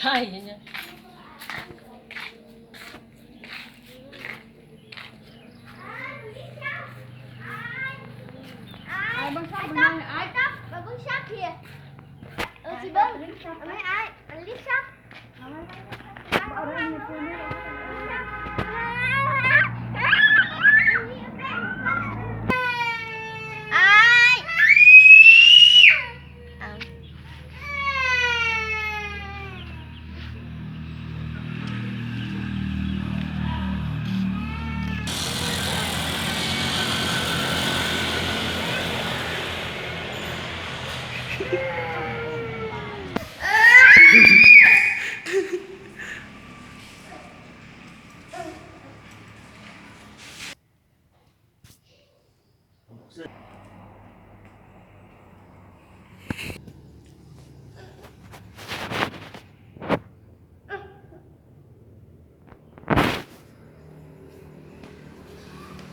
ໄປຫຍັງ? ໄປເບິ່ງຊັກ ໄປເບິ່ງຊັກ ໄປເບິ່ງຊັກພີ້ ເອີ ຊິເບິ່ງ ເອົາໄວ້ອ້າຍ ອັນລິບຊັກ.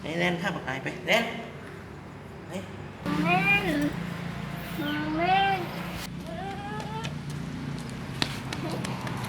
ໄປແລ່ນ ພາບັກອາຍໄປແລ່ນ.